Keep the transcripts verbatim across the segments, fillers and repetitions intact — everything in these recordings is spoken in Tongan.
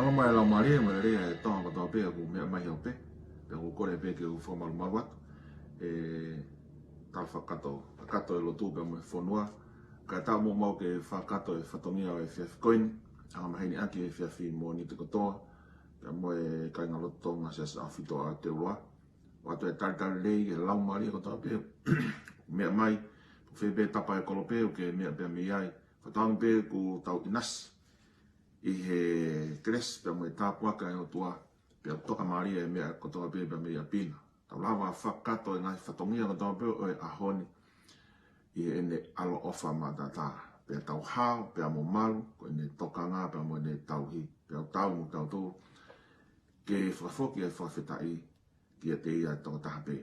Mālō mai e laumālie mo e lea ʻa e Tonga kotoa pē ʻoku meʻa mai he ope. Pea ʻoku ou kole pē ke u fakamalumalu atu e tala fakakakato, kakato e lotu pea mo e fonua. Kae ʻatā muʻa ke fakakakato e fatongia ʻo e efiafi ko eni, angamaheni ʻaki e efiafi Mōnite kotoa, pea mo e kāinga lotu Tonga Siasi ʻAhofitu ʻAotearoa. ʻOatu e talitali lelei ki he laumālie kotoa pē meʻa mai, pe ko fē pē tapa e kolope ʻoku ke meʻa pē mei ai. Fakatauange pē kuo tau ʻinasi ʻi he kelesi pea mo e tāpuaki ʻa e ʻOtua, pea tokamālie e meʻa kotoa pē pea mei ʻapi na. Tau lava fakakakato e ngaahi fatongia kotoa pē ʻo e ʻaho ni ʻi heʻene ʻaloʻofa mataʻatā. Pea tau hao, pea mo malu, ko ʻene tokanga, pea mo ʻene tauhi, pea tau mo tautolu ke fakafoki e fakafetaʻi kiate ia tokotaha pē.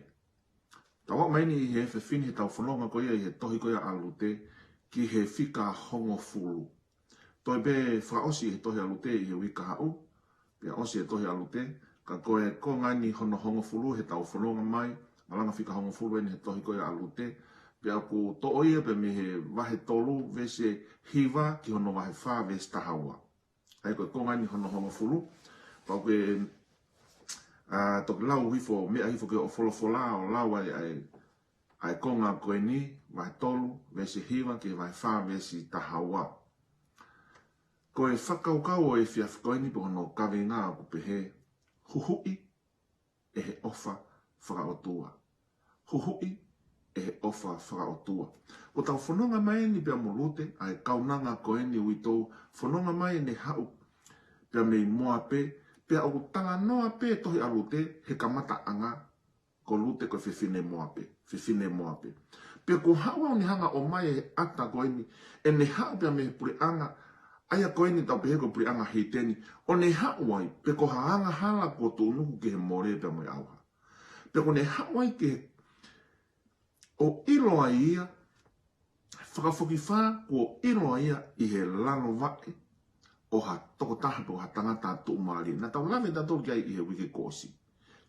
Tau aʻu mai eni ʻi he efiafi ni he tau fononga ko ia ʻi he tohi ko ia ʻa Lute ki he fika hongofulu. Toe pē fakaʻosi he tohi ʻa Lute ʻi he uike kahaʻu, pea ʻosi e tohi ʻa Lute, ka ko e konga eni hono hongofulu he tau fononga mai, malanga fika hongofulu eni he tohi ko ia ʻa Lute, pea ʻoku toʻo ia pē mei he vahe tolu veesi hiva ki hono vahe fā veesi taha ua. ʻA ia ko e konga eni hono hongofulu, pau ke, ʻa, toki lau hifo, meʻa hifo ki hoʻo folofola ʻo lau ai ʻa e, ʻa e konga ko eni, vahe tolu veesi hiva ki he vahe fā veesi taha ua. Ko e fakakaukau ʻo e efiafi ko eni pe ko hono kaveinga ʻoku pehē, Huhuʻi ʻe he ʻOfa Fakaʻotua. Huhuʻi ʻe he ʻOfa Fakaʻotua. Ko ʻetau fononga mai eni pea mo Lute, ʻa e kaunanga ko eni ʻoku tau fononga mai ʻene haʻu pea mei Moape, pea ʻoku talanoa pē tohi ʻa Lute he kamataʻanga ko Lute ko e fefine Moape, fefine Moape. Pea kuo haʻu ʻo ne hanga ʻo ʻomai e ʻata ko eni, ʻene haʻu pea mei he puleʻanga, ʻa ia ko eni tau pehē ko e puleʻanga hiteni, ʻo ne haʻu ai, pe ko ha angahala kuo tuʻunuku ki he mole pea mo e ʻauha. Pea kuo ne haʻu ai ke ʻo ʻilo ai ia, fakafokifā kuo ʻilo ai ia ʻi he lalo vaʻe ʻo ha tokotaha pe ko ha tangata tuʻumālie. Naʻa tau lave tautolu ki ai ʻi he uike kuo ʻosi.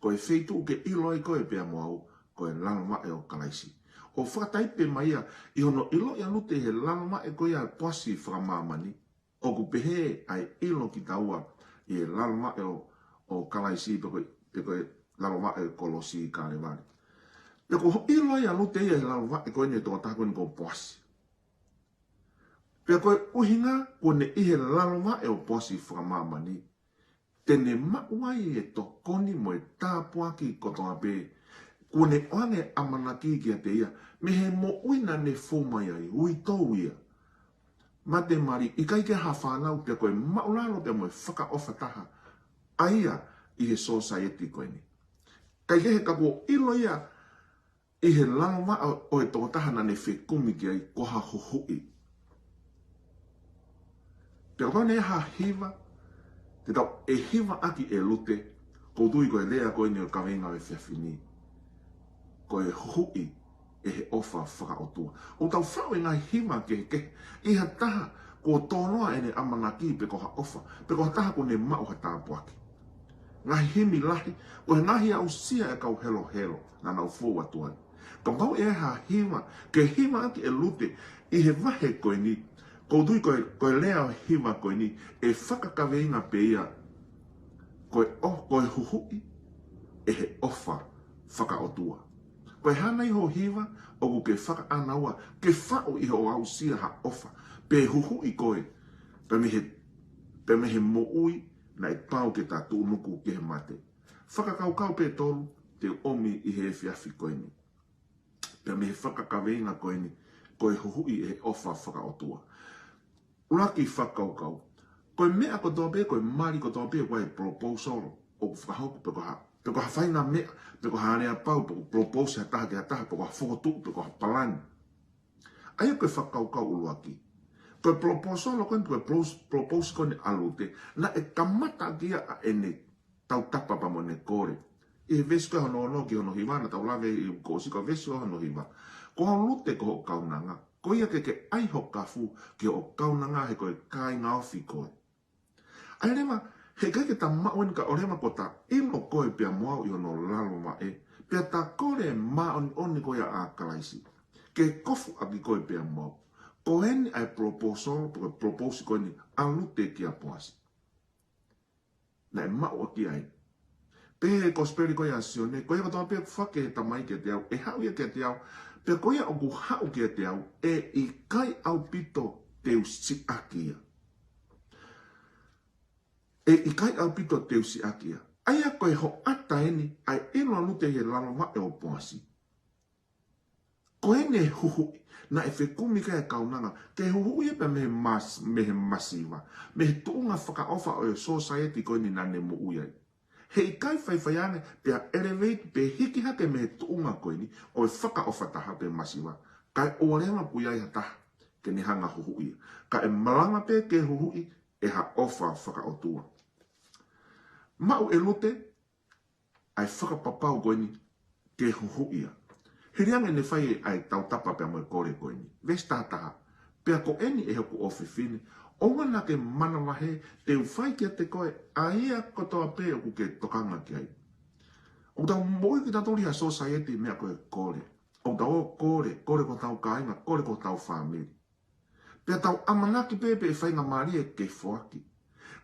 Ko e feituʻu ke ʻilo ai koe pea mo au, ko e lalo vaʻe ʻo Kalaisi. ʻO fakataipe mai ia, ʻi hono ʻilo ʻa Lute ʻi he lalo vaʻe ko ia ʻo e poasi fakamāmani, ʻoku pehē ʻa e ʻilo kitaua ʻi he lalo vaʻe ʻo, ʻo Kalaisi pe ko e, pe ko e lalo vaʻe ʻo e kolosi ʻi Kalevale. Pea ko hono ʻilo ai ʻa Lute ia he lalo vaʻe ko eni ʻo e tokotaha ko eni ko Poasi. Pea ko e ʻuhinga kuo ne ʻi he lalo vaʻe ʻo Poasi fakamāmani, te ne maʻu ai e tokoni mo e tāpuaki kotoa pē kuo ne ʻoange ʻamanaki kiate ia, mei he moʻui naʻa ne fou mai ai, uitou ia, mate mali, ʻikai ke ha fānau, pea ko e māʻulalo pea mo e fakaʻofa taha ʻa ia ʻi he sōsaieti ko eni. Kaikehe ka kuo ʻilo ia ʻi he lalo vaʻe ʻo e tokotaha naʻa ne fekumi ki ai ko ha huhuʻi. Pea kapau naʻe ʻi ai ha hiva te tau ʻe hiva ʻaki ʻe Lute, ʻoku ou tui ko e lea ko eni ʻo e kaveinga ʻo e efiafi ni, ko e Huhuʻi ʻe he ʻOfa Fakaʻotua. ʻOku tau faʻu e ngaahi hiva kehekehe ʻi ha taha kuo tō noa ʻene ʻamanaki pe ko ha ʻofa, pe ko ha taha kuo ne maʻu ha tāpuaki. Ngaahi himi lahi, ko e ngaahi aʻusia ʻa e kau helohelo naʻa nau fou atu ai. Kapau ʻe ʻi ai ha hiva ke hiva ʻaki ʻe Lute ʻi he vahe ko eni, ʻoku ou tui ko e, ko e lea ʻo e hiva ko eni ʻe fakakaveinga pē ia ko e ʻo, ko e Huhuʻi ʻe he ʻOfa Fakaʻotua. Ko e hā nai hoʻo hiva ʻoku ke fakaʻānaua ke faʻu ʻi hoʻo aʻusia ha ʻofa pe huhuʻi koe pea mei he, pea mei he moʻui naʻe pau ke ta tuʻunuku ki he mate? Fakakaukau pē ʻe tolu te u ʻomi ʻi he efiafi ko eni pea mei he fakakaveinga ko eni, ko e Huhuʻi ʻe he ʻOfa Fakaʻotua. ʻUluaki fakakaukau, ko e meʻa kotoa pē, ko e mali kotoa pē, ko e proposal ʻoku fakahoko pe ko ha, pe ko ha faʻahinga meʻa, pe ko ha aleapau, pe ko e propose ha taha ki ha taha, pe ko ha fokotuʻu, pe ko ha palani. ʻA ia ko e fakakaukau ʻuluaki, ko e proposal ko eni, ko e pros-, propose ko eni ʻa Lute, naʻe kamata ʻaki ia ʻa ʻene tautapa pea mo ʻene kole. ʻI he veesi ko hono ono ki hono hiva, naʻa tau lave ʻi he uike kuo ʻosi, ko e veesi ko hono hiva: Ko au Lute ko hoʻo kaunanga, ko ia ke ke ʻai ho kafu ki hoʻo kaunanga, he ko e kāinga ofi koe. ʻA ia leva, heʻikai ke ta maʻu eni ka ʻoua leva kuo ta ʻilo koe pea mo au ʻi hono lalo vaʻe, pea ta kole e māʻoniʻoni ko ia ʻa Kalaisi ke kofu ʻaki koe pea mo au. Ko eni ʻa e proposal, pe ko e propose ko eni ʻa Lute kia Poasi. naʻe maʻu ʻaki ai. Pehē ʻe he kosipeli ko ia ʻa Sione, ko ia kotoa pē ʻoku foaki ʻe he Tamai kiate au, ʻe haʻu ia kiate au. Pea ko ia ʻoku haʻu kiate au, ʻe ʻikai ʻaupito te u siʻaki ia. ʻE ʻikai ʻaupito te u siʻaki ia. ʻA ia ko e hoʻata eni ʻa e ʻilo ʻa Lute ʻi he lalo vaʻe ʻo Poasi. Ko eni e huhuʻi naʻe fekumi ki ai e kaunanga, ke huhuʻi ia pea mei he mas-, mei he masiva, mei he tuʻunga fakaʻofa ʻo e sōsaieti ko eni naʻa ne moʻui ai. Heʻikai faifai ange pea elevate pe hiki hake mei he tuʻunga ko eni ʻo e fakaʻofa taha pe masiva, kae ʻoua leva ʻoku ʻi ai ha taha ke ne hanga huhuʻi ia. Kae malanga pē ke huhuʻi ʻe ha ʻofa fakaʻotua. Maʻu ʻe Lute ʻa e fakapapau ko eni ke huhuʻi ia. Hili ange ʻene fai ʻa e tautapa pea mo e kole ko eni. Veesi taha taha. Pea ko eni ʻe hoku ʻofefine, ʻoua naʻa ke manavahē, te u fai kiate koe ʻa ia kotoa pē ʻoku ke tokanga ki ai. ʻOku tau moʻui kitautolu ʻi ha sōsaieti meʻa ko e kole. ʻOku tau ō kole, kole ki hotau kāinga, kole ki hotau fāmili. Pea tau ʻamanaki pē pe ʻe faingamālie ke foaki.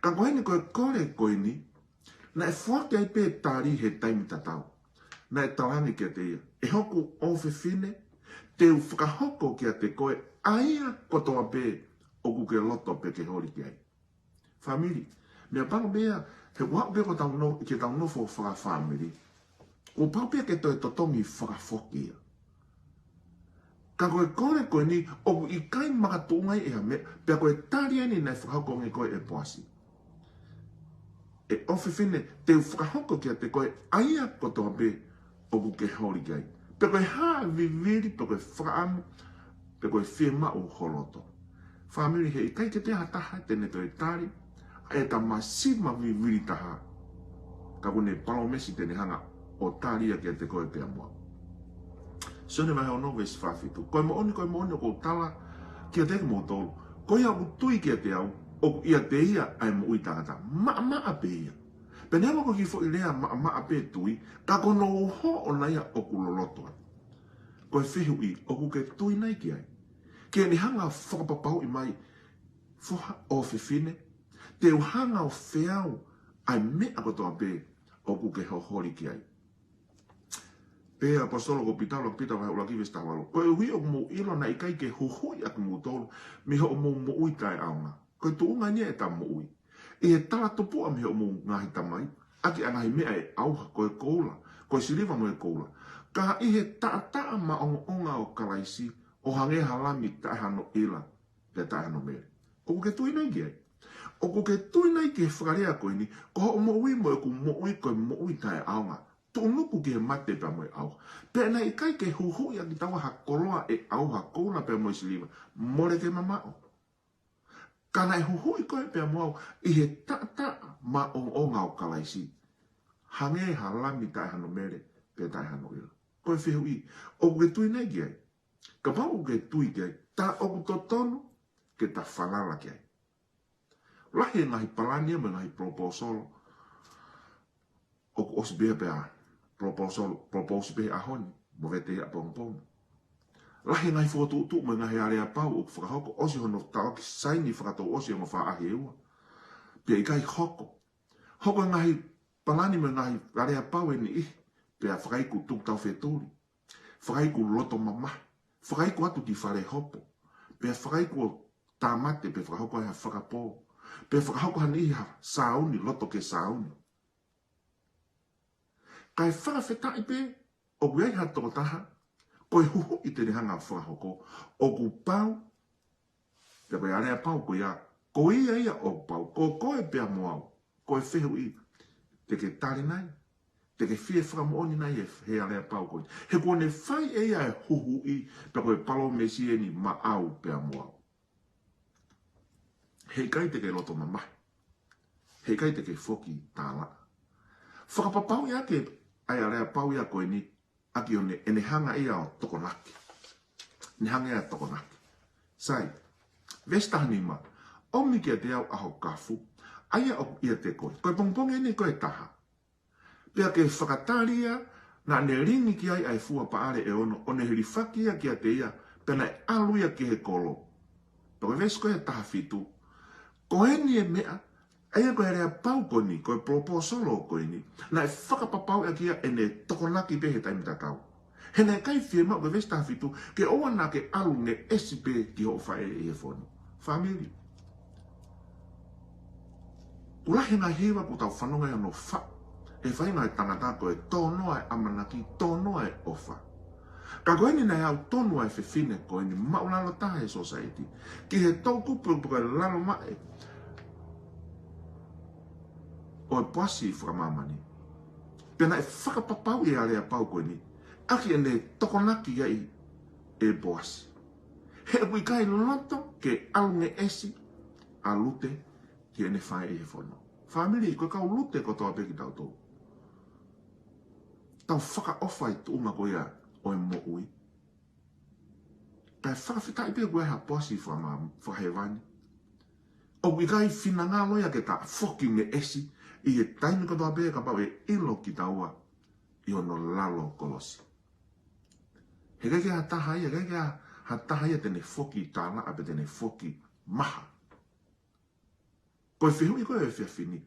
Ka ko eni ko e kole ko eni, naʻe foaki ai pē tali he taimi tatau. Naʻe talaange kiate ia, ʻe hoku ʻofefine, te u fakahoko kiate koe ʻa ia kotoa pē ʻoku ke loto pe ke holi ki ai. Fāmili, meʻapango pē ia, he ʻoku aʻu pē ko tau no-, ke tau nofo fakafāmili, kuo pau pē ke toe totongi fakafoki ia. Ka ko e kole ko eni, ʻoku ʻikai makatuʻunga ai ʻe ha meʻa, pea ko e tali eni naʻe fakahoko ange ko ē ʻe Poasi. ʻE ʻofefine, te u fakahoko kiate koe ʻa ia kotoa pē ʻoku ke holi ki ai. Pe ko e hā e vivili, pe ko e fakaʻamu, pe ko e fiemaʻu ho loto. Fāmili, heʻikai ke toe ʻi ai ha taha te ne toe tali ʻa e masiva vivili taha, ka kuo ne palōmesi te ne hanga ʻo tali ia kiate koe pea mo au. Sione vahe ono veesi fā fitu. Ko e moʻoni, ko e moʻoni ʻoku ou tala kiate kimoutolu, ko ia ʻoku tui kiate au, ʻoku ʻiate ia ʻa e moʻui taʻengata. Maʻamaʻa pē ia. Pea neongo ko e kiʻi foʻi lea maʻamaʻa pē tui, ka ko hono uho ʻoʻona ia ʻoku loloto atu. Ko e fehuʻi, ʻoku ke tui nai ki ai? Ke ne hanga fakapapauʻi mai, foha ʻofefine, te u hanga ʻo feau ʻa e meʻa kotoa pē ʻoku ke holi ki ai. Pea ʻaposetolo ko Pita, ʻuluaki Pita vahe ʻuluaki veesi taha valu. Koeʻuhi ʻoku mou ʻilo naʻe ʻikai ke huhuʻi ʻa kimoutolu mei hoʻomou moʻui taʻeʻaonga. Ko e tuʻunga eni ia ʻeta moʻui. ʻI he talatupuʻa mei hoʻomou ngaahi tamai, ʻaki ʻa e ngaahi meʻa ʻe ʻauha, ko e koula, ko e siliva mo e koula. Ka ʻi he taʻataʻa maʻongoʻonga ʻo Kalaisi, ʻo hangē ha lami taʻe hano ʻila, pea taʻe hano mele. ʻOku ke tui nai ki ai? ʻOku ke tui nai ki he fakalea ko eni, ko hoʻo moʻui mo ʻeku moʻui ko e moʻui taʻeʻaonga. Tuʻunuku ki he mate pea mo e ʻauha. Pea naʻe ʻikai ke huhuʻi ʻaki kitaua ha koloa ʻe ʻauha, koula pea mo e siliva. Mole ke mamaʻo. Ka naʻe huhuʻi koe pea mo au ʻi he taʻataʻa maʻongoʻonga ʻo Kalaisi. Hangē ha lami taʻe hano mele, pea taʻe hano ʻila. Ko e fehuʻi, ʻoku ke tui nai ki ai? Kapau ʻoku ke tui ki ai, tā ʻoku totonu ke ta falala ki ai. Lahi e ngaahi palani mo e ngaahi proposal ʻoku ʻosi pehē pea proposal, propose pehē ʻaho ni, mo vete ia ʻapongipongi. Lahi e ngaahi fokotuʻutuʻu mo e ngaahi aleapau ʻoku fakahoko, ʻosi hono taʻoki saini fakatouʻosi ʻe ongo faʻahi ʻe ua, pea ʻikai hoko. Hoko e ngaahi palani mo e ngaahi aleapau ʻe niʻihi, pea fakaiku tuku taufetuli, fakaiku loto mamahi, fakaiku atu ki fale hopo, pea fakaiku ʻo tāmate, pea fakahoko ai ha fakapō, pea fakahoko ha niʻihi ha sāuni, loto ke sāuni. Kae fakafetaʻi pē, ʻoku ʻi ai ha tokotaha, ko e huhuʻi te ne hanga fakahoko, ʻoku pau, pea ko e aleapau ko ia, ko ia ia ʻoku pau, ko koe pea mo au. Ko e fehuʻi, te ke tali nai? Te ke fie fakamoʻoni nai he, he aleapau ko ia? He kuo ne fai ʻe ia e huhuʻi, pea ko e palōmesi eni maʻau pea mo au. Heʻikai te ke loto mamahi. Heʻikai te ke foki tālaʻa. Fakapapauʻi ʻaki ʻa e aleapau ia ko eni, ʻaki ʻo ne, ʻene hanga ia ʻo tokonaki. Ne hanga ia ʻo tokonaki. Sai, veesi taha nima, ʻomi kiate au ʻa ho kafu, ʻa ia ʻoku ʻiate koe. Ko e pongipongi eni ko e taha. Pea ke fakatali ia, naʻa ne lingi ki ai ʻa e fua paʻale ʻe ono, ʻo ne hilifaki ia kiate ia, pea naʻe ʻalu ia ki he kolo. Pea ko e veesi ko e taha fitu, ko eni e meʻa, ʻA ia ko e aleapau ko eni, ko e proposal ko eni, naʻe fakapapauʻi ʻaki ia ʻene tokonaki pē he taimi tatau. He naʻe ʻikai fiemaʻu, ko e veesi taha fitu, ke ʻoua naʻa ke ʻalu ngeʻesi pē ki hoʻo faʻē ʻi he fono. Fāmili. Kuo lahi e ngaahi hiva kuo tau fanongo ai hono faʻu ʻe he faʻahinga ʻo e tangata ko e tōnoa e ʻamanaki, tōnoa e ʻofa. Ka ko eni naʻe aʻu tonu ʻa e fefine ko eni, māʻulalo taha he sōsaieti, ki he toʻukupu pe ko e lalo maʻe ʻo e Poasi fakamāmani. Pea naʻe fakapapauʻi e aleapau ko eni ʻaki ʻene tokonaki ai ʻe Poasi. He ʻoku ʻikai loto ke ʻalu ngeʻesi ʻa Lute ki heʻene faʻē ʻi he fono. Fāmili, ko e kau Lute kotoa pē kitautolu. Tau fakaʻofa ʻi he tuʻunga ko ia ʻo e moʻui. Kae fakafetaʻi pē ʻoku ʻi ai ha Poasi fakama-, fakahēvani. ʻOku ʻikai finangalo ia ke ta foki ngeʻesi ʻi he taimi kotoa pē kapau ʻe ʻilo kitaua ʻi hono lalo kolosi. He ʻikai ke ʻi ai ha taha ia, ʻikai ke ʻi ai ha taha ia te ne foki tālaʻa pe te ne foki maha. Ko e fehuʻi ko ē ʻo e efiafi ni,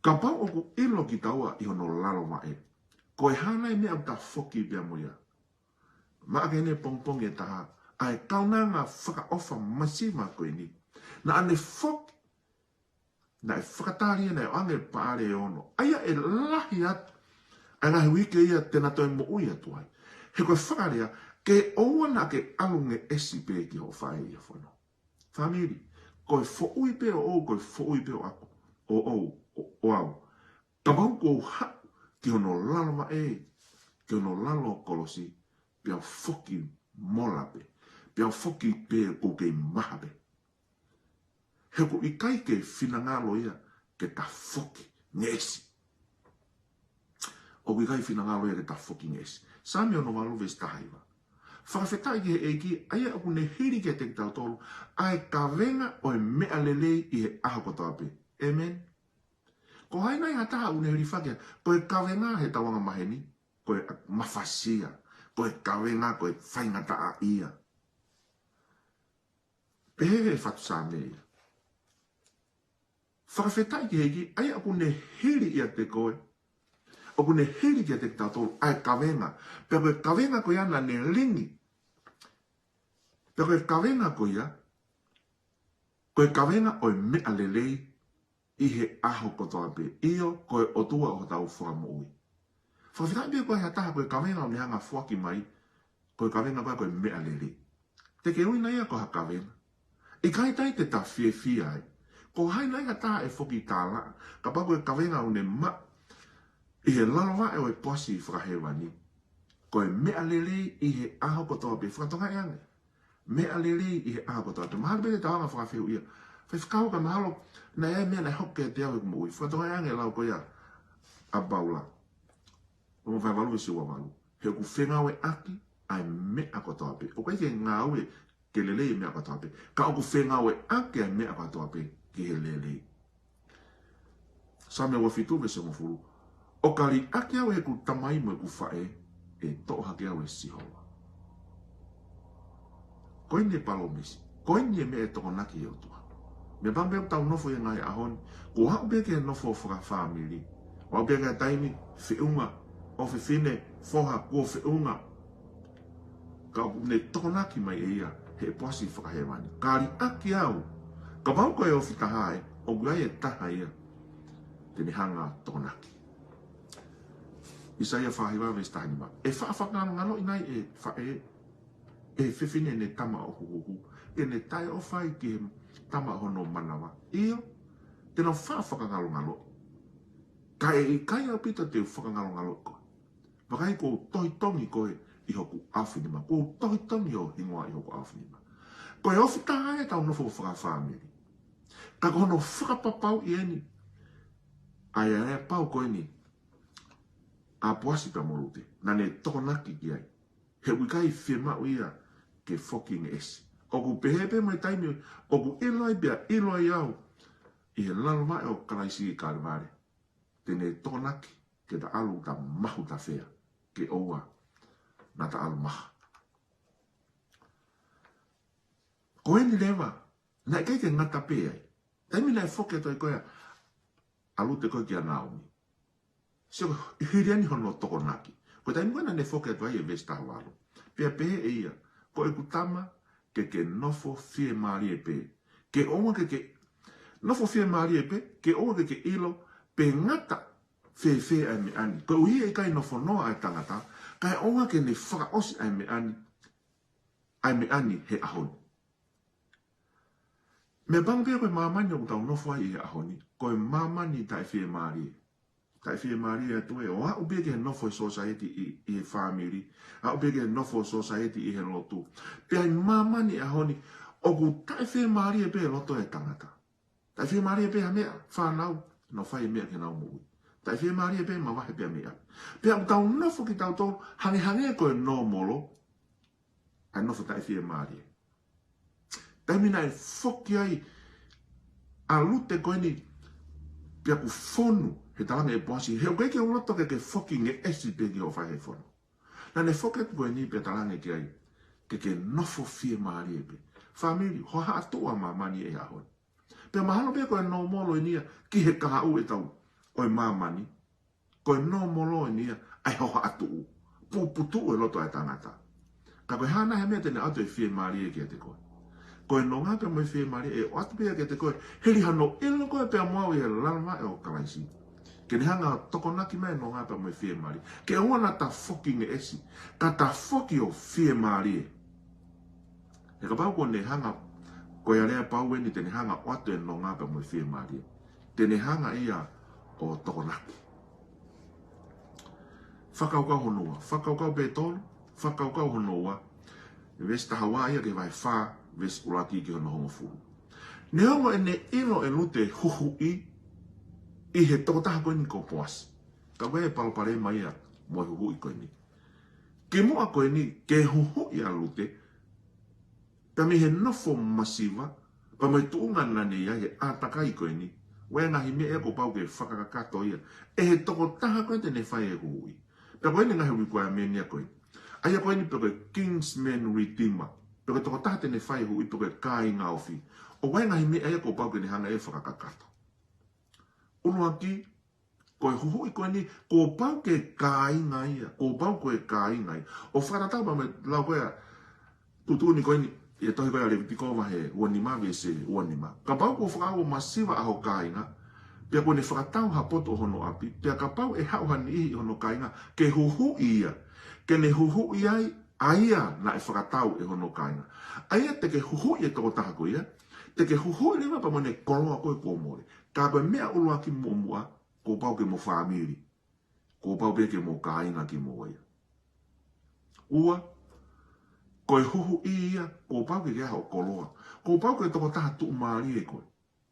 kapau ʻoku ʻilo kitaua ʻi hono lalo maʻe, ko e hā nai e meʻa ʻoku ta foki pea mo ia? Maʻa ke ne pongipongi ʻe taha, ʻa e kaunanga fakaʻofa masiva ko eni. Naʻa ne foki, naʻe fakatali ia, naʻe ʻoange paʻale ʻe ono. ʻA ia ʻe lahi atu ʻa e ngaahi uike ia te na toe moʻui atu ai. He ko e fakalea, ke ʻoua naʻa ke ʻalu ngeʻesi pē ki hoʻo faʻē ʻi he fono. Fāmili, ko e foʻui pē ʻoʻou, ko e foʻui pē ʻoʻaku, ʻoʻou, ʻo, ʻo au. Kapau ʻoku ou haʻu ki hono lalo maʻe, ki hono lalo kolosi, pea u foki mola pē, pea u foki pē ʻoku ou kei maha pē. He ʻoku ʻikai ke finangalo ia ke ta foki ngeʻesi. ʻOku ʻikai finangalo ia ke ta foki ngeʻesi. Saame ono valu veesi taha hiva. Fakafetaʻi ki he ʻEiki, ʻa ia ʻoku ne hili kiate kitautolu ʻa e kavenga ʻo e meʻa lelei ʻi he ʻaho kotoa pē. ʻĒmeni. Ko hai nai ha taha ʻoku ne hilifaki ia, ko e kavenga he tauanga maheni, ko e mafasia, ko e kavenga, ko e faingataʻaʻia. Pehē he fatu Saame ia. Fakafetaʻi ki he ʻEiki, ʻa ia ʻoku ne hili ʻiate koe, ʻoku ne hili kiate kitautolu ʻa e kavenga. Pea ko e kavenga ko ia naʻa ne lingi. Pea ko e kavenga ko ia, ko e kavenga ʻo e meʻa lelei ʻi he ʻaho kotoa pē. ʻIo, ko e ʻOtua ʻo hotau fakamoʻui. Fakafetaʻi pē ko e hā ha taha ko e kavenga ʻoku ne hanga foaki mai, ko e kavenga ko ē ko e meʻa lelei. Te ke ui nai ia ko ha kavenga? ʻIkai tai te ta fiefia ai. Ko hai nai ha taha ʻe foki tālaʻa, kapau ko e kavenga ʻoku ne maʻu ʻi he lalo vaʻe ʻo e Poasi fakahēvani, ko e meʻa lelei ʻi he ʻaho kotoa pē. Fakatokangaʻi ange. Meʻa lelei ʻi he ʻaho kotoa pē. Mahalo pē te tau hanga fakafehuʻia. Faifekau, ka mahalo naʻe ʻi ai e meʻa naʻe hoko kiate au ʻi heʻeku moʻui. Fakatokangaʻi ange e lau ko ia ʻa Paula. Loma vahe valu veesi ua valu. He ʻoku fengāueʻaki ʻa e meʻa kotoa pē. ʻOku ʻikai ke ngāue ke lelei e meʻa kotoa pē, ka ʻoku fengāueʻaki ʻa e meʻa kotoa pē ki he lelei. Saame ua fitu veesi hongofulu. ʻOka liʻaki au ʻe heʻeku tamai mo ʻeku faʻē, ʻe toʻo hake au ʻe Sihova. Ko eni e palōmesi. Ko eni e meʻa ʻe tokonaki ʻe he ʻOtua. Meʻapango pē ʻoku tau nofo ʻi he ngaahi ʻaho ni, kuo aʻu pē ki he nofo fakafāmili. ʻO aʻu pē ki he taimi feʻunga ʻofefine, foha, kuo feʻunga. Ka ʻoku ne tokonaki mai ʻe ia he Poasi fakahēvani. Ka liʻaki au, kapau ko e ofi taha ē, ʻoku ʻi ai e taha ia te ne hanga tokonaki. ʻAisea fā hiva veesi taha nima. ʻE faʻa fakangalongaloʻi nai e faʻē ʻe he fefine ʻene tama ʻoku huhu, ʻi heʻene taʻeʻofa ai ki he tama ʻo hono manava? ʻIo, te nau faʻa fakangalongaloʻi. Ka ʻe ʻikai ʻaupito te u fakangalongaloʻi koe. Vakai, kuo u tohitongi koe ʻi hoku ʻaofinima. Kuo u tohitongi ho hingoa ʻi hoku ʻaofinima. Ko e ofi taha ē ʻetau nofo fakafāmili. Ka ko hono fakapapauʻi eni ʻa e aleapau ko eni ʻa Poasi pea mo Lute, naʻa ne tokonaki ki ai. He ʻoku ʻikai fiemaʻu ia ke foki ngeʻesi. ʻOku pehē pē mo e taimi ʻoku ʻilo ai pea ʻilo ai au ʻi he lalo vaʻe ʻo Kalaisi ʻi Kalevale, te ne tokonaki ke ta ʻalu ta mahutafea, ke ʻoua naʻa ta ʻalu maha. Ko eni leva, naʻe ʻikai ke ngata pē ai. Taimi naʻe foki atu ai ko ia ʻa Lute ko ē kia Naomi. Sio, hili eni hono tokonaki. Ko e taimi ko ē naʻa ne foki atu ai, ʻi he veesi taha valu, pea pehē ʻe ia, ko ʻeku tama, ke ke nofo fiemālie pē. Ke ʻoua ke ke nofo fiemālie pē, ke ʻoua ke ke ʻilo pe ngata fēfē ʻa e meʻa ni. Koeʻuhi ʻe ʻikai nofo noa ʻa e tangata, kae ʻoua ke ne fakaʻosi ʻa e meʻa ni, ʻa e meʻa ni he ʻaho ni. Meʻapango pē ko e māmani ʻoku tau nofo ai ʻi he ʻaho ni, ko e māmani taʻefiemālie. Taʻefiemālie atu ē, ʻo aʻu pē ki he nofo he sōsaieti ʻi, ʻi he fāmili, aʻu pē ki he nofo he sōsaieti ʻi he lotu. Pea ʻi māmani ʻaho ni, ʻoku taʻefiemālie pē loto e tangata. Taʻefiemālie pē ha meʻa, fānau, nau fai e meʻa ki heʻenau moʻui. Taʻefiemālie pē mavahe pē meʻa. Pea ʻoku tau nofo kitautolu, hangehangē ko e nōmolo, ʻa e nofo taʻefiemālie. Taimi naʻe foki ai ʻa Lute ko eni, pea kuo fonu he talaange ʻe Poasi, he ʻoku ʻikai ke u loto ke ke foki ngeʻesi pē ki hoʻo faʻē he fono. Naʻa ne foki atu ko eni pea talaange ki ai, ke ke nofo fiemālie pē. Fāmili, hohaʻatuʻu ʻa māmani he ʻaho ni. Pea mahalo pē ko e nōmolo eni ia ki he kahaʻu ʻetau ʻo e māmani. Ko e nōmolo eni ia ʻa e hohaʻatuʻu. Puputuʻu e loto ʻa e tangata. Ka ko e hā nai ha meʻa te ne ʻoatu e fiemālie kiate koe? Ko e nonga pea mo e fiemālie ʻe ʻoatu pē ia kiate koe hili hano ʻilo koe pea mo au ʻi he lalo ʻo Kalaisi. Ke ne hanga ʻo tokonaki mai e nonga pea mo e fiemālie. Ke ʻoua naʻa ta foki ngeʻesi, ka ta foki ʻo fiemālie. He kapau kuo ne hanga, ko e aleapau eni te ne hanga ʻo ʻoatu e nonga pea mo e fiemālie, te ne hanga ia ʻo tokonaki. Fakakaukau hono ua, fakakaukau pē tolu, fakakaukau hono ua, veesi taha ua ia ki he vahe fā, veesi ʻuluaki ki hono hongofulu. Neongo ʻene ʻilo ʻe Lute huhuʻi ʻi he tokotaha ko eni ko Poasi. Ka ko e palopalema ia mo e huhuʻi ko eni. Kimuʻa ko eni ke huhuʻi ʻa Lute, pea mei he nofo masiva, pea mo e tuʻunga naʻa ne ʻi ai he ʻātakai ko eni, ʻoku ʻi ai e ngaahi meʻa ia kuo pau ke fakakakato ia ʻe he tokotaha ko ē te ne fai e huhuʻi. Pea ko eni e ngaahi requirement ia ko ē. ʻA ia ko eni pe ko e kinsman redeemer, pe ko e tokotaha te ne fai e huhuʻi, pe ko e kāinga ofi. ʻOku ʻi ai e ngaahi meʻa ia kuo pau ke ne hanga ʻe ia ʻo fakakakato. ʻUluaki, ko e huhuʻi ko eni, kuo pau ke kāinga ia, kuo pau ko e kāinga ia. ʻO fakatatau pea mo e lau ko ē ʻa e tuʻutuʻuni ko eni, ʻi he tohi ko ē ʻa Levitiko vahe ua nima veesi ua nima. Kapau kuo fakaʻau ʻo masiva ʻa ho kāinga, pea kuo ne fakatau ha potu ʻo hono ʻapi, pea kapau ʻe haʻu ha niʻihi ʻi hono kāinga ke huhuʻi ia, ke ne huhuʻi ai ʻa ia naʻe fakatau ʻe hono kāinga. ʻA ia te ke huhuʻi e tokotaha ko ia, te ke huhuʻi leva pea mo ʻene koloa ko ē kuo mole. Ka ko e meʻa ʻuluaki muʻomuʻa, kuo pau ke mo fāmili. Kuo pau pē ke mo kāinga kimoua ia. Ua, ko e huhuʻi ia, kuo pau ke ke ʻai hoʻo koloa. Kuo pau ke tokotaha tuʻumālie koe.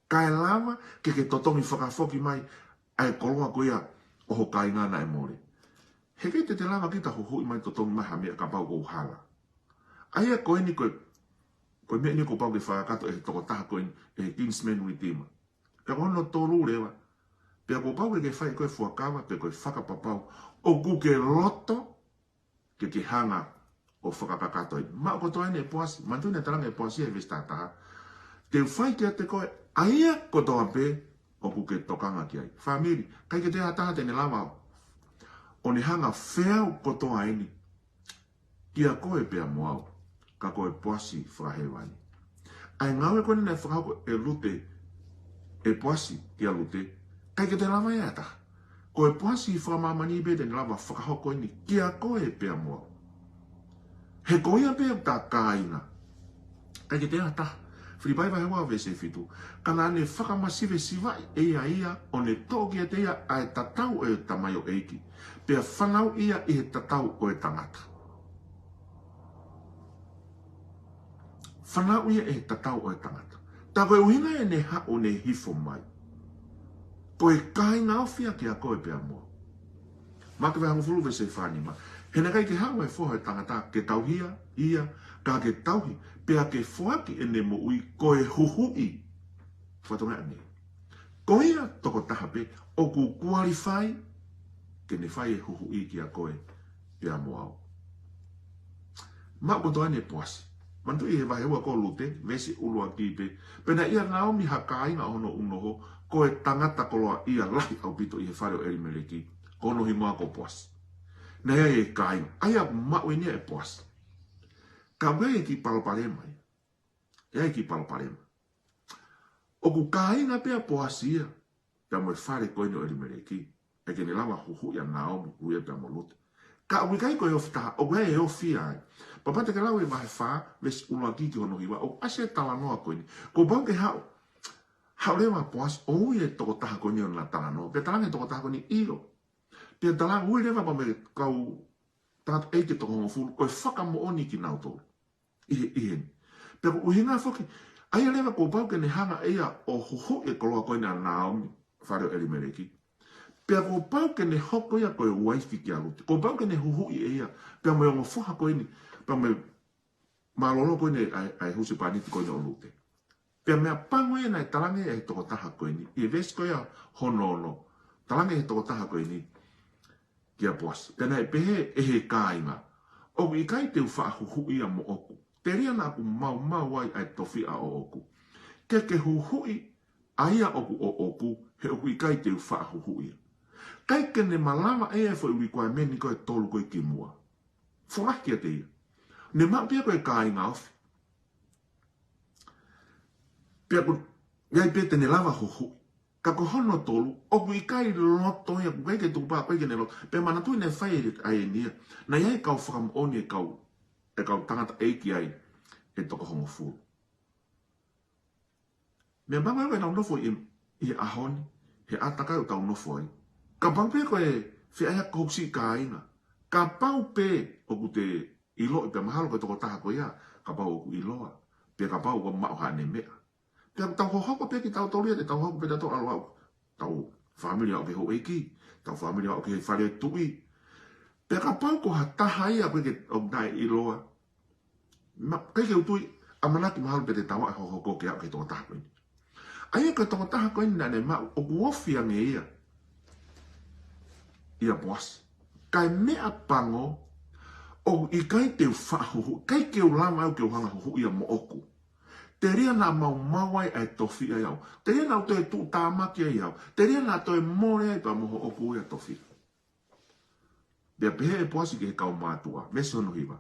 Kae lava ke ke totongi fakafoki mai ʻa e koloa ko ia ʻo ho kāinga naʻe mole. He ʻikai te te lava kita huhuʻi mai, totongi mai ha meʻa kapau ʻoku ou hala. ʻA ia ko eni ko e, ko e meʻa eni kuo pau ke fakakakato ʻe he tokotaha ko eni, ʻe he kinsman redeemer. Pea ko hono tolu leva, pea kuo pau ke ke fai ko e fuakava, pe ko e fakapapau ʻoku ke loto ke ke hanga ʻo fakakakato ai. Maʻu kotoa eni ʻe Poasi, manatuʻi naʻe talaange ʻe Poasi he veesi taha taha, te u fai kiate koe ʻa ia kotoa pē ʻoku ke tokanga ki ai. Fāmili, ʻikai ke toe ʻi ai ha taha te ne lava ʻo ne hanga ʻo feau kotoa eni kia koe pea mo au, ka ko e Poasi fakahēvani. ʻA e ngāue ko eni naʻe fakahoko ʻe Lute, ʻe Poasi kia Lute, ʻikai ke toe lava ʻe ha taha. Ko e Poasi fakamāmani pē te ne lava fakahoko eni kia koe pea mo au. He ko ia pē ʻoku ta kāinga. ʻIkai ke toe ʻi ai ha taha. Filipai vahe ua veesi fitu. Ka naʻa ne fakamasivesivaʻi ʻe ia ia, ʻo ne toʻo kiate ia ʻa e tatau ʻo e tamaioʻeiki, pea fanauʻi ia ʻi he tatau ʻo e tangata. Fanauʻi ia ʻi he tatau ʻo e tangata. Tā ko e ʻuhinga ia ʻene haʻu ʻo ne hifo mai. Ko e kāinga ofi ia kia koe pea mo au. Maʻake vahe hongofulu veesi fā nima. He naʻe ʻikai ke haʻu ʻa e Foha ʻo e tangata ke tauhi ia, ia, ka ke tauhi, pea ke foaki ʻene moʻui ko e huhuʻi. Fatongia ʻanei. Ko ia tokotaha pē ʻoku qualify ke ne fai e huhuʻi kia koe pea mo au. Maʻu kotoa eni ʻe Poasi. Manatuʻi he vahe ua ko Lute, veesi ʻuluaki pē. Pea naʻe ʻia Naomi ha kāinga ʻo hono unoho, ko e tangata koloaʻia lahi ʻaupito ʻi he fale ʻo ʻElimeleki, ko hono hingoa ko Poasi. Naʻe ʻi ai e kāinga, ʻa ia ʻoku maʻu eni ia ʻe Poasi. Ka ʻoku ʻi ai e kiʻi palopalema ia. ʻI ai e kiʻi palopalema. ʻOku kāinga pē ʻa Poasi ia pea mo e fale ko eni ʻo ʻElimeleki, ʻe ke ne lava huhuʻi ʻa Naomi, huhuʻi ia pea mo Lute. Ka ʻoku ʻikai ko e ofi taha, ʻoku ʻi ai e ofi ai. Pea kapau te ke lau e vahe fā, veesi ʻuluaki ki hono hiva, ʻoku ʻasi e talanoa ko eni. Kuo pau ke haʻu, haʻu leva ʻa Poasi ʻo ui e tokotaha ko eni ʻo na talanoa. Pea talaange e tokotaha ko eni ʻio. Pea talaange ui leva pea mo e kau tangataʻeiki ʻe toko hongofulu, ko e fakamoʻoni kinautolu ʻi he, ʻi heni. Pea ko e ʻuhinga foki, ʻa ia leva kuo pau ke ne hanga ʻe ia ʻo huhuʻi e koloa ko eni ʻa Naomi, fale ʻo ʻElimeleki. Pea kuo pau ke ne hoko ia ko e uaifi kia Lute. Kuo pau ke ne huhuʻi ʻe ia, pea mo e ongo foha ko eni, pea mo e mālōlō ko eni ʻa e, ʻa e husepāniti ko eni ʻo Lute. Pea meʻapango ia naʻe talaange ʻe he tokotaha ko eni, ʻi he veesi ko ia hono ono, talaange ʻe he tokotaha ko eni kia Poasi. Pea naʻe pehē ʻe he kāinga, ʻoku ʻikai te u faʻa huhuʻi ia moʻoku, telia naʻa ku maumau ai ʻa e tofiʻa ʻoʻoku, ke ke huhuʻi ʻa ia ʻoku ʻoʻoku, he ʻoku ʻikai te u faʻa huhuʻi ia. ʻIkai ke ne malava ʻe ia e foʻi requirement ko e tolu ko ē kimuʻa. Folahi kiate ia. Ne maʻu pē ia ko e kāinga ofi. Pea ko ia pē te ne lava huhuʻi. Ka ko hono tolu, ʻoku ʻikai loto ia, ʻoku ʻikai ke tukupā, ʻoku ʻikai ke ne loto. Pea manatuʻi naʻe fai ʻa eni ia. Naʻe ʻi ai e kau fakamoʻoni, e kau, e kau tangataʻeiki ai ʻe toko hongofulu. Meʻapango ia ko ʻenau nofo ʻi, ʻi he ʻaho ni, he ʻātakai ʻoku tau nofo ai. Kapau pē ko e fēfē ʻa e houʻeiki kāinga. Kapau pē ʻoku te ʻiloʻi pea mahalo ko e tokotaha ko ia, kapau ʻoku ʻiloa, pea kapau ʻoku maʻu haʻane meʻa. Pea tau hohoko pē kitautolu ia, te tau hoko pē tautolu ʻalu ʻo aʻu. Tau fāmili ʻo aʻu ki he houʻeiki, tau fāmili ʻo aʻu ki he fale tuʻi. Pea kapau ko ha taha ia ʻoku ʻikai ke, ʻoku naʻe ʻiloa. Ma, ʻikai ke u tui, ʻamanaki mahalo pē te tau ʻalu ʻo hohoko ke aʻu ki he tokotaha ko eni. ʻA ia ko e tokotaha ko eni naʻa ne maʻu, ʻoku ofi ange ia ʻia Poasi. Kae meʻapango, ʻoku ʻikai te u faʻa huhuʻi, ʻikai ke u lava au ke u hanga huhuʻi ia moʻoku. Telia naʻa maumau ai ʻa e tofiʻa ʻiate au. Telia naʻa u toe tuʻutāmaki ai au. Telia naʻa toe mole ai pea mo hoʻoku ia tofiʻa. Pea pehē ʻe Poasi ki he kau mātuʻa, veesi hono hiva.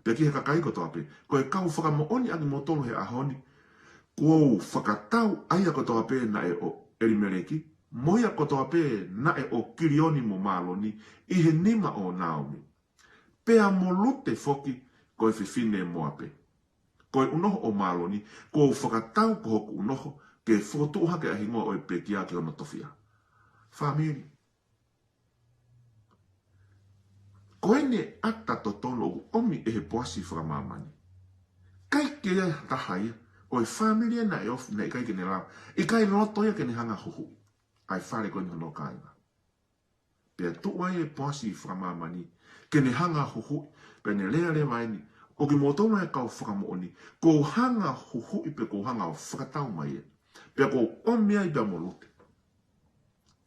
Pea ki he kakai kotoa pē, ko e kau fakamoʻoni ʻa kimoutolu he ʻaho ni, kuo u fakatau ʻa ia kotoa pē naʻe ʻo ʻElimeleki, mo ia kotoa pē naʻe ʻo Kilioni mo Māloni, ʻi he nima ʻo Naomi. Pea mo Lute foki, ko e fefine Moape. Ko e unoho ʻo Māloni, kuo u fakatau ko hoku unoho, ke fokotuʻu hake ʻa e hingoa ʻo e pekia ki hono tofiʻa. Fāmili. Ko eni ʻa e ʻata totonu ʻoku ʻomi ʻe he Poasi fakamāmani. ʻIkai ke ʻi ai ha taha ia, ʻo e fāmili ia naʻe ofi, naʻe ʻikai ke ne lava. ʻIkai loto ia ke ne hanga huhuʻi ʻa e fale ko eni hono kāinga. Pea tuʻu ai e Poasi fakamāmani, ke ne hanga huhuʻi, pea ne lea leva eni, ʻo kimoutolu e kau fakamoʻoni, kuo u hanga huhuʻi pea kuo u hanga ʻo fakatau mai ia. Pea kuo u ʻomi ai pea mo Lute.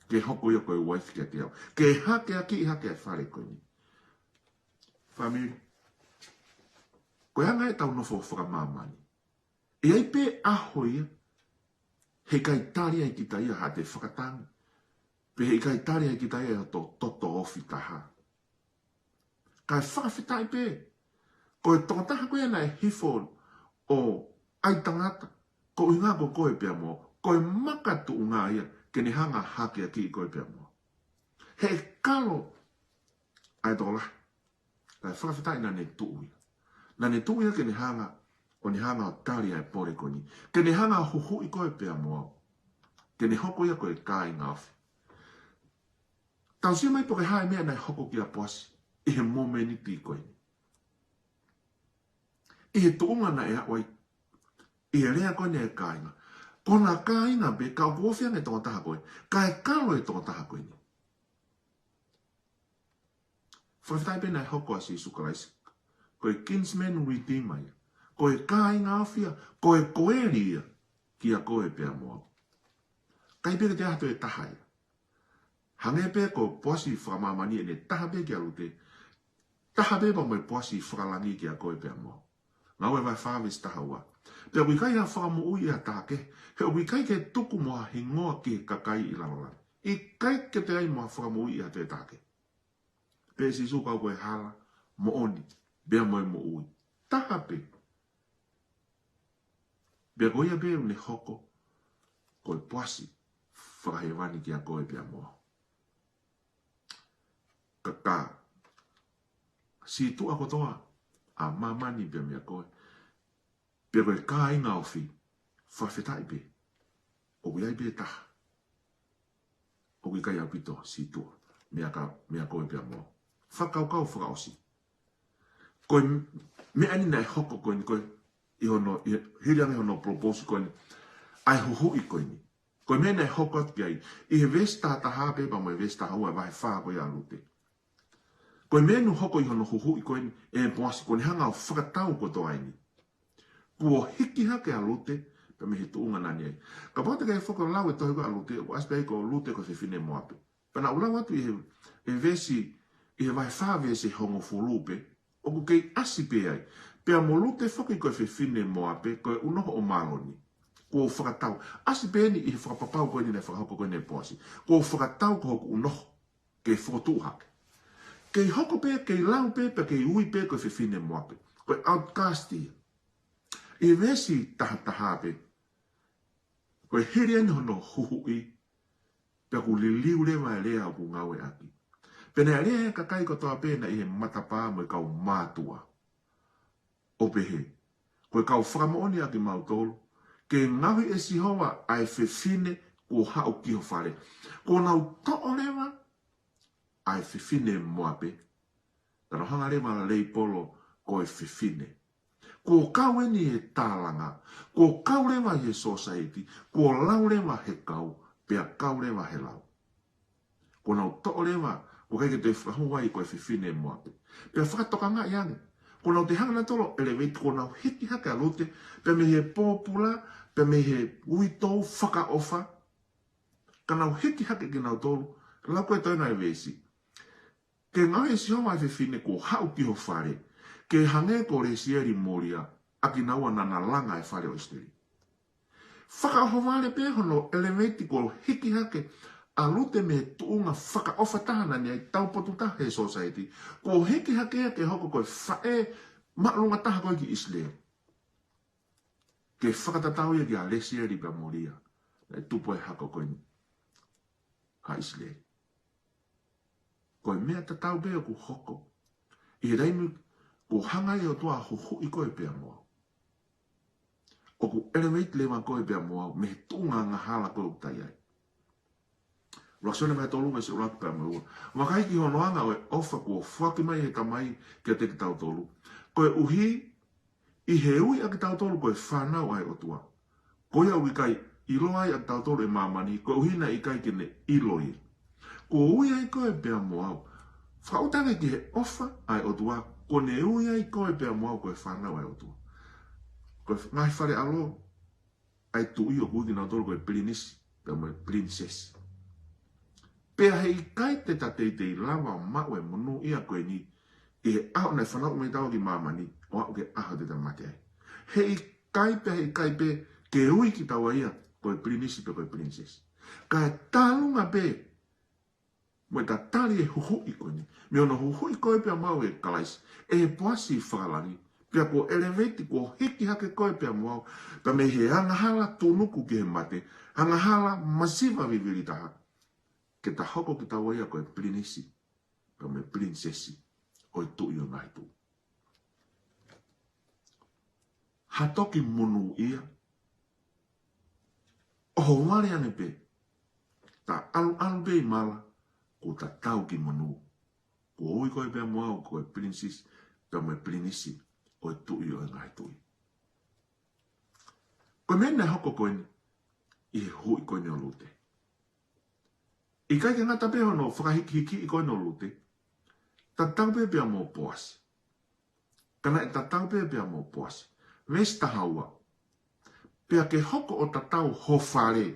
Ke hoko ia ko e uaifi kiate au. Ke hakeakiʻi hake ʻa e fale ko eni. Fāmili. Ko e anga ʻetau nofo fakamāmani. ʻE ʻi ai pē ʻaho ia, heʻikai tali ai kita ia haʻate fakatangi. Pe heʻikai tali ai kita ia ʻi hoto toto ofi taha. Kae fakafetaʻi pē. Ko e tokotaha ko ia naʻe hifo ʻo ʻai tangata. Ko e ʻuhinga ko koe pea mo au. Ko e makatuʻunga ia ke ne hanga hakeakiʻi koe pea mo au. He kalo ʻa e tokolahi. Kae fakafetaʻi naʻa ne tuʻu ia. Naʻa ne tuʻu ia ke ne hanga, ʻo ne hanga ʻo tali ʻa e pole ko eni. Ke ne hanga huhuʻi koe pea mo au. Ke ne hoko ia ko e kāinga ofi. Tau sio mai pe ko e hā e meʻa naʻe hoko kia Poasi ʻi he momeniti ko eni. ʻI he tuʻunga naʻe aʻu ai. ʻI he lea ko eni e kāinga. Ko hona kāinga pē ka ʻoku ofi ange e tokotaha ko ē. Kae kalo e tokotaha ko eni. Fakafetaʻi pē naʻe hoko ʻa Sīsū Kalaisi. Ko e kinsman redeemer ia. Ko e kāinga ofi ia. Ko e koeli ia. Kia koe pea mo au. ʻIkai pē ke toe ʻi ai ha toe taha ia. Hangē pē ko Poasi fakamāmani ʻene taha pē kia Lute. Taha pē pea mo e Poasi fakalangi kia koe pea mo au. Ngāue vahe fā veesi taha ua. Pea ʻoku ʻikai ha fakamoʻui ʻi ha taha kehe, he ʻoku ʻikai ke tuku mo ha hingoa ki he kakai ʻi lalo langi. ʻIkai ke toe ʻi ai mo ha fakamoʻui ʻi ha toe taha kehe. Pea Sīsū kau ko e hala, moʻoni, pea mo e moʻui. Taha pē. Pea ko ia pē ʻoku ne hoko ko e poasi fakahēvani kiate koe pea mo au. Ka ka sītuʻa kotoa ʻa māmani pea meia koe, pea ko e kāinga ofi, fakafetaʻi pē ʻoku ʻi ai pē taha ʻoku ʻikai ʻaupito sītuʻa meia ka, meia koe pea mo au. Fakakaukau fakaʻosi. Ko e meʻa ni naʻe hoko ko eni ko e ʻi hono, ʻi, hili ange hono propose ko eni, ʻa e huhuʻi ko eni. Ko e meʻa naʻe hoko atu ki ai ʻi he veesi taha taha pē pea mo e veesi taha ua ʻa e vahe fā ko ia ʻa Lute. Ko e meʻa naʻe hoko ʻi hono huhuʻi ko eni ʻe Poasi, ko ʻene hanga ʻo fakatau kotoa eni. Kuo hiki hake ʻa Lute pea mei he tuʻunga naʻa ne ʻi ai. Kapau te ke foki ʻo lau e tohi ko ia ʻa Lute, ʻoku ʻasi pē ai ko Lute ko e fefine Moape. Pea naʻa ku lau atu ʻi he, ʻi he veesi, ʻi he vahe fā veesi hongofulu pē, ʻoku kei ʻasi pē ai. Pea mo Lute foki ko e fefine Moape, ko e ʻunoho ʻo Maloni, kuo u fakatau. ʻAsi pē eni ʻi he fakapapau ko eni naʻe fakahoko ko eni ʻe Poasi. Kuo u fakatau ko hoku ʻunoho ke fokotuʻu hake. Kei hoko pē, kei lau pē, pea kei ui pē ko e fefine Moape. Ko e outcast ia. ʻI he veesi taha taha pē, ko e hili eni hono huhuʻi, pea kuo liliu leva e lea ʻoku ngāueʻaki. Pea naʻe lea he kakai kotoa pē naʻe ʻi he matapā mo e kau mātuʻa, ʻo pehē, ko e kau fakamoʻoni ʻa kimautolu, ke ngaohi ʻe Sihova ʻa e fefine kuo haʻu ki ho fale. Kuo nau toʻo leva ʻa e fefine Moape, ka nau hanga leva ʻo leipolo ko e fefine. Kuo kau eni he tālanga, kuo kau leva he sōsaieti, kuo lau leva he kau, pea kau leva he lau. Kuo nau toʻo leva, kuo ʻikai ke toe fakahū ai ko e fefine Moape. Pea fakatokangaʻi ange, kuo nau toe hanga nautolu ʻo elevate, kuo nau hiki hake ʻa Lute, pea mei he pōpula, pea mei he uitou fakaʻofa, ka nau hiki hake kinautolu, lau ko e toenga e veesi. Ke ngaohi ʻe Sihova ʻa e fefine kuo haʻu ki ho fale, ke hangē ko Lesieli mo Lia, ʻa kinaua naʻa na langa e fale ʻo ʻIsileli. Fakaʻohovale pē hono elevate, kuo hiki hake ʻa Lute mei he tuʻunga fakaʻofa taha naʻa ne ʻi ai, taupotu taha he sōsaieti, kuo hiki hake ia ke hoko ko e faʻē māʻolunga taha ko ē ki ʻIsileli. Ke fakatatau ia kia Lesieli pea mo Lia, naʻe tupu ai e hako ko eni ʻa ʻIsileli. Ko e meʻa tatau pē ʻoku hoko ʻi he taimi kuo hanga ai ʻe he ʻOtua ʻo huhuʻi koe pea mo au. ʻOku elevate leva koe pea mo au mei he tuʻunga angahala ko ē ʻoku ta ʻi ai. ʻUluaki Sione vahe tolu veesi ʻuluaki pea mo e ua. Vakai ki hono anga ʻo e ʻofa kuo foaki mai ʻe he Tamai kiate kitautolu, koeʻuhi ʻi he ui ʻa kitautolu ko e fānau ʻa e ʻOtua. Ko ia ʻoku ʻikai ʻiloa ai ʻa kitautolu ʻe māmani, koeʻuhi naʻe ʻikai ke ne ʻilo ia. Kuo ui ai koe pea mo au. Fakaʻuta ange ki he ʻofa ʻa e ʻOtua, kuo ne ui ai koe pea mo au ko e fānau ʻa e ʻOtua. Ko e ngaahi fale ʻalo ʻa e tuʻi ʻoku ui kinautolu ko e pilinisi pea mo e pilinisesi. Pea heʻikai te ta teitei lava ʻo maʻu e monūʻia ko eni ʻi he ʻaho naʻe fanauʻi mai taua ki māmani ʻo aʻu ki he ʻaho te ta mate ai. Heʻikai pē, heʻikai pē ke ui kitaua ia ko e pilinisi pe ko e pilinisesi. Kae tālunga pē mo e tatali e huhuʻi ko eni, mei hono huhuʻi koe pea mo au ʻe Kalaisi ʻe he Poasi fakalangi, pea kuo elevate, kuo hiki hake koe pea mo au, pea mei he angahala tuʻunuku ki he mate, angahala masiva vivili taha, ke ta hoko kitaua ia ko e pilinisi pea mo e pilinisesi ʻo e Tuʻi ʻo e ngaahi tuʻi. Ha toki monūʻia, ʻohovale ange pē, ta ʻaluʻalu pē ʻi mala, kuo ta tau ki monū. Kuo ui koe pea mo au ko e pilinisesi pea mo e pilinisi ʻo e Tuʻi ʻo e ngaahi tuʻi. Ko e meʻa naʻe hoko ko eni ʻi he huhuʻi ko eni ʻo Lute. ʻIkai ke ngata pē hono fakahikihikiʻi ko eni ʻo Lute, tatau pē pea mo Poasi. Ka naʻe tatau pē pea mo Poasi. Veesi taha ua. Pea ke hoko ʻo tatau ho fale,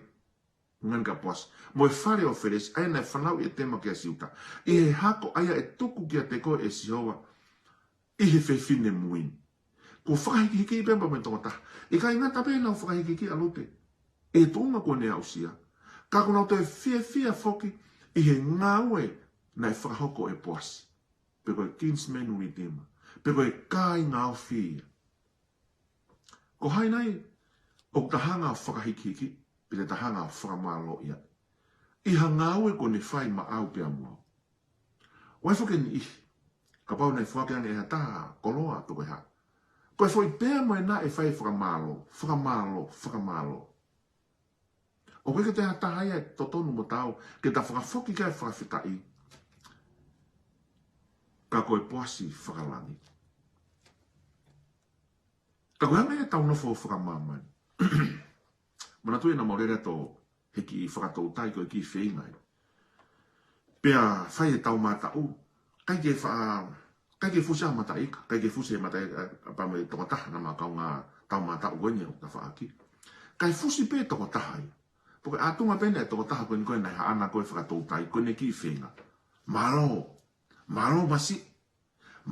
ngani ka Poasi, mo e fale ʻo Felesi, ʻa ia naʻe fanauʻi ʻe Tema kia Siuta, ʻi he hako ʻa ia ʻe tuku kiate koe ʻe Sihova ʻi he fefine mui ni. Kuo fakahikihiki pē pea mo e tokotaha. ʻIkai ngata pē ʻenau fakahikihiki ʻa Lute ʻi he tuʻunga kuo ne aʻusia, ka kuo nau toe fiefia foki ʻi he ngāue naʻe fakahoko ʻe Poasi, pe ko e kinsman redeemer, pe ko e kāinga ofi ia. Ko hai nai ʻoku ta hanga ʻo fakahikihiki, pe te ta hanga ʻo fakamālōʻia ʻi ha ngāue kuo ne fai maʻau pea mo au? ʻOku ʻi ai foki e niʻihi, kapau naʻe foaki ange ʻe ha taha koloa pe ko e hā, ko e foʻi pea mo ena ʻe fai e fakamālō, fakamālō, fakamālō. ʻOku ʻikai ke toe ʻi ai ha taha ia ʻe totonu mo taau ke ta fakafoki ki ai e fakafetaʻi ka ko e Poasi fakalangi. Ka ko e anga ia ʻetau nofo fakamāmani. Manatuʻi naʻa mau lele atu he kiʻi fakatoutai ko e kiʻi feinga ia. Pea fai e taumātaʻu, ʻikai ke fa-, ʻikai ke fusi ha mataʻi ika, ʻikai ke fusi e mataʻi ika, ʻa, pea mo e tokotaha naʻa mau kaungā taumātaʻu ko eni ʻo tafaʻaki. Kae fusi pē tokotaha ia. Pea ko e ʻatunga pē ʻeni e tokotaha ko eni ko ē naʻe haʻana ko e fakatoutai, ko ʻene kiʻi feinga. Mālō, mālō masiʻi.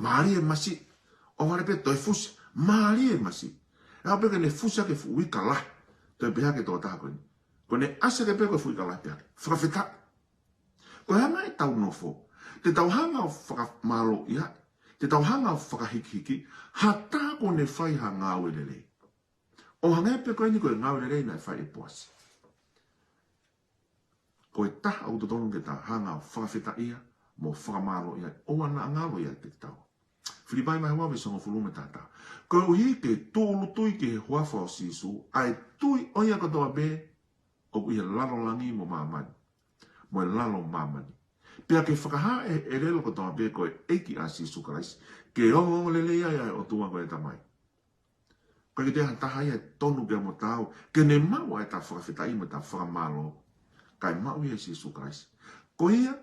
Mālie masiʻi. ʻOhovale pē toe fusi. Mālie masiʻi. ʻE ʻalu pē ke ne fusi ʻaki e fuʻu ika lahi. Toe pehē ki he tokotaha ko eni. Ko ʻene ʻasi ʻaki pē ko e fuʻu ika lahi pē ʻaki. Fakafetaʻi. Ko e anga ia ʻetau nofo. Te tau hanga ʻo fakamālōʻia. Te tau hanga ʻo fakahikihiki ha taha kuo ne fai ha ngāue lelei. ʻO hangē pē ko eni ko e ngāue lelei naʻe fai ʻe Poasi. Ko e taha ʻoku totonu ke ta hanga ʻo fakafetaʻia mo fakamālōʻia ʻoua naʻa ngalo ia ʻiate kitaua. Filipai vahe ua veesi hongofulu mā taha. Koeʻuhi ke tūʻulutui ki he huafa ʻo Sīsū ʻa e tui ʻo ia kotoa pē ʻoku ʻi he lalo langi mo māmani, mo e lalo māmani. Pea ke fakahā ʻe he ʻelelo kotoa pē ko e ʻEiki ʻa Sīsū Kalaisi, ke ongoongolelei ai ʻa e ʻOtua ko e Tamai. ʻIkai ke toe ʻi ai ha taha ia ʻe tonu pea mo taau ke ne maʻu ʻa ʻeta fakafetaʻi mo ʻeta fakamālō, kae maʻu ia ʻe Sīsū Kalaisi. Ko ia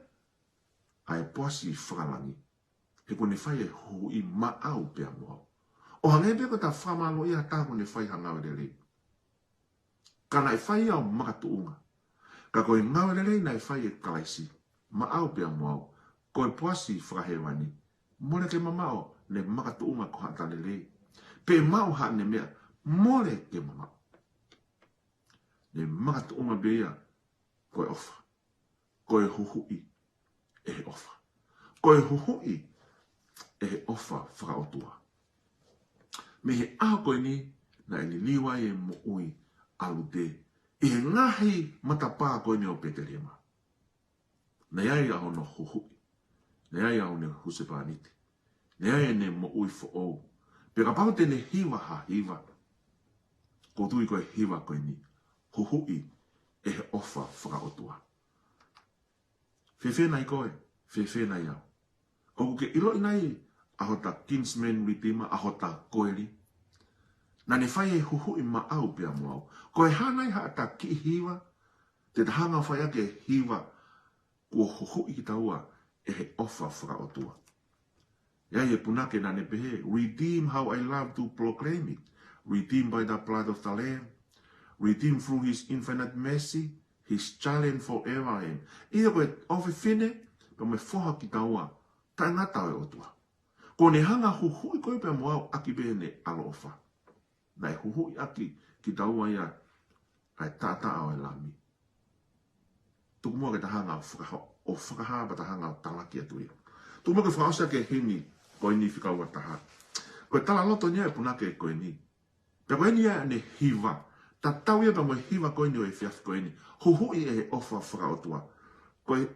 ʻa e Poasi fakalangi, he kuo ne fai e huhuʻi maʻau pea mo au. ʻO hangē pē ko ʻeta fakamālōʻia ha taha kuo ne fai ha ngāue lelei, ka naʻe fai ia ʻo makatuʻunga. Ka ko e ngāue lelei naʻe fai ʻe Kalaisi maʻau pea mo au, ko e Poasi fakahēvani, mole ke mamaʻo, ne makatuʻunga ko haʻata lelei. Pe maʻu haʻane meʻa, mole ke mamaʻo, ne makatuʻunga pē ia ko e ʻofa. Ko e huhuʻi ʻe he ʻofa. Ko e huhuʻi ʻe he ʻofa fakaʻotua. Mei he ʻaho ko eni naʻe liliu ai e moʻui ʻa Lute ʻi he ngaahi matapā ko eni ʻo Petelihema. Naʻe ʻi ai ʻa hono huhuʻi. Naʻe ʻi ai ʻa hono husepāniti. Naʻe ʻi ai ʻene moʻui foʻou. Pea kapau te ne hiva ha hiva, ʻoku ou tui ko e hiva ko eni, huhuʻi ʻe he ʻofa fakaʻotua. Fēfē nai koe? Fēfē nai au? ʻOku ke ʻiloʻi nai ʻa hota kinsman redeemer, ʻa hota koeli? Naʻa ne fai e huhuʻi maʻau pea mo au. Ko e hā nai haʻata kiʻi hiva te ta hanga ʻo fai ʻaki e hiva kuo huhuʻi kitaua ʻe he ʻofa fakaʻotua? ʻI ai e punake naʻa ne pehē, "Redeemed how I love to proclaim it. Redeemed by the blood of the Lamb. Redeemed through his infinite mercy, his children forever." And ʻio, ko e ʻofefine pea mo e foha kitaua taʻengata ʻo e ʻOtua. Kuo ne hanga huhuʻi koe pea mo au ʻaki pē ʻene ʻaloʻofa. Naʻe huhuʻi ʻaki kitaua ia ʻa e taʻataʻa ʻo e Lami. Tuku muʻa ke ta hanga ʻo fakaha-, ʻo fakahā pea ta hanga ʻo talaki atu ia. Tuku muʻa ke fakaʻosi ʻaki e himi ko eni fika ua taha. Ko e talaloto eni ia e punake ko eni. Pea ko eni ia ʻene hiva. Tatau ia pea mo e hiva ko eni ʻo e efiafi ko eni. Huhuʻi ʻe he ʻofa fakaʻotua. Ko e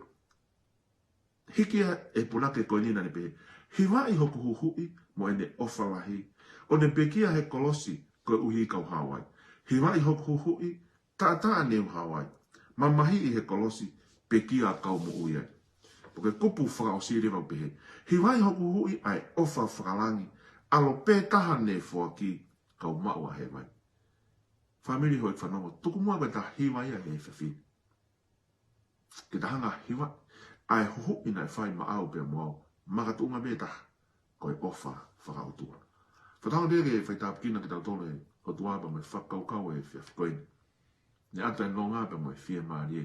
hiki ia e punake ko eni naʻa ne pehē, "Hivaʻi hoku huhuʻi mo ʻene ʻofa lahi, ʻo ne pekia he kolosi koeʻuhi kau hao ai. Hivaʻi hoku huhuʻi, taʻataʻa ne u hao ai. Mamahiʻi he kolosi, pekia kau moʻui ai." Pea ko e kupu fakaʻosi leva ʻoku pehē, "Hivaʻi hoku huhuʻi ʻa e ʻofa fakalangi, ʻAlo pē taha ne foaki, kau maʻu ʻa hēvani." Fāmili, houʻeiki fanongo, tuku muʻa ke ta hiva ia he efiafi ni. Ke ta hanga hiva ʻa e huhuʻi naʻe fai maʻau pea mo au, makatuʻunga pē taha ko e ʻofa fakaʻotua. Fakatauange pē ke faitāpuekina kitautolu ʻe he ʻOtua pea mo e fakakaukau ʻo e efiafi ko eni. Ne ʻoatu e nonga pea mo e fiemālie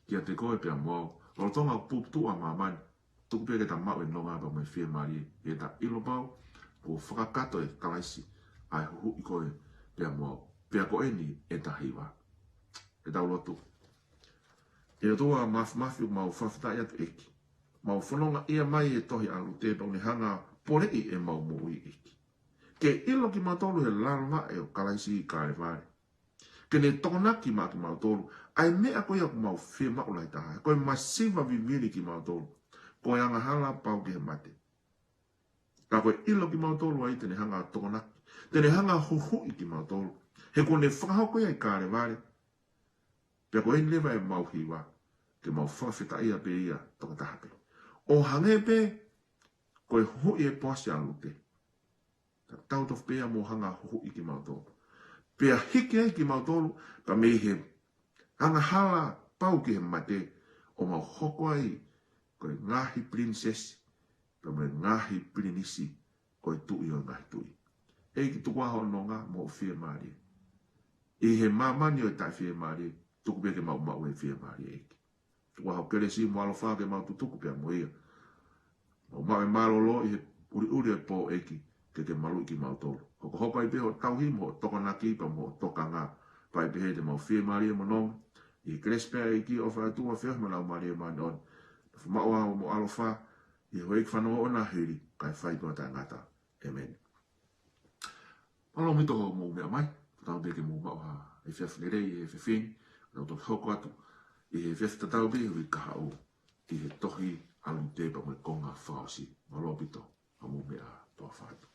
kiate koe pea mo au. Lolotonga ʻoku puputuʻu ʻa māmani, tuku pē ke ta maʻu e nonga pea mo e fiemālie, ʻi heʻeta ʻilo pau kuo fakakakato ʻe Kalaisi ʻa e huhuʻi koe pea mo au. Pea ko eni ʻeta hiva. Ke tau lotu. ʻE ʻOtua Māfimafi, ʻoku mau fakafetaʻi atu ʻEiki. Mau fononga ia mai he tohi ʻa Lute pea ʻoku ne hanga poleʻi ʻemau moʻui ʻEiki. Ke ʻilo kimautolu he lalo vaʻe ʻo Kalaisi ʻi Kalevale. Ke ne tokonaki maʻa kimautolu ʻa e meʻa ko ia ʻoku mau fiemaʻu lahi taha. Ko e masiva vivili kimautolu. Ko e angahala pau ki he mate. Ka ko e ʻilo kimautolu ai te ne hanga tokonaki. Te ne hanga huhuʻi kimautolu. He kuo ne fakahoko ia ʻi Kalevale. Pea ko eni leva ʻemau hiva. Ke mau fakafetaʻia pē ia tokotaha pē. ʻO hangē pē ko e huhuʻi ʻe Poasi ʻa Lute. Tatau tofu pē ia mo hanga huhuʻi kimautolu. Pea hiki ai kimautolu, pea mei he angahala pau ki he mate, ʻo mau hoko ai ko e ngaahi pilinisesi, pea mo e ngaahi pilinisi ʻo e Tuʻi ʻo e ngaahi tuʻi. ʻEiki, tuku ā hoʻo nonga mo hoʻo fiemālie. ʻI he māmani ʻo e taʻefiemālie, tuku pē ke mau maʻu e fiemālie, ʻEiki. Tuku ā ho kelesi mo ʻaloʻofa ke mau tutuku pea mo ia. Mau maʻu e mālōlō ʻi he ʻuliʻuli ʻo e pō, ʻEiki, ke ke maluʻi kimautolu. Hokohoko ai pē hoʻo tauhi mo hoʻo tokonaki pea mo hoʻo tokanga. Pea ʻi he pehē te mau fiemālie mo nonga. ʻI he kelesi pē ʻa e ʻEiki, ʻofa ʻa e ʻOtua, feohi mo e Laumālie Māʻoniʻoni. Nofo maʻu ā mo ʻaloʻofa ʻi he houʻeiki fanongo ʻo e ngaahi hili, kae fai pē ʻo taʻengata. ʻĒmeni. Mālō ʻaupito hoʻomou meʻa mai, tatau pē ke mou maʻu ha efiafi lelei he efiafi ni, tau toki hoko atu ʻi he efiafi tatau pē ʻi he uike kahaʻu ʻi he tohi ʻa Lute pea mo e konga fakaʻosi. Mālō ʻaupito hoʻomou meʻa, tau ʻofa atu.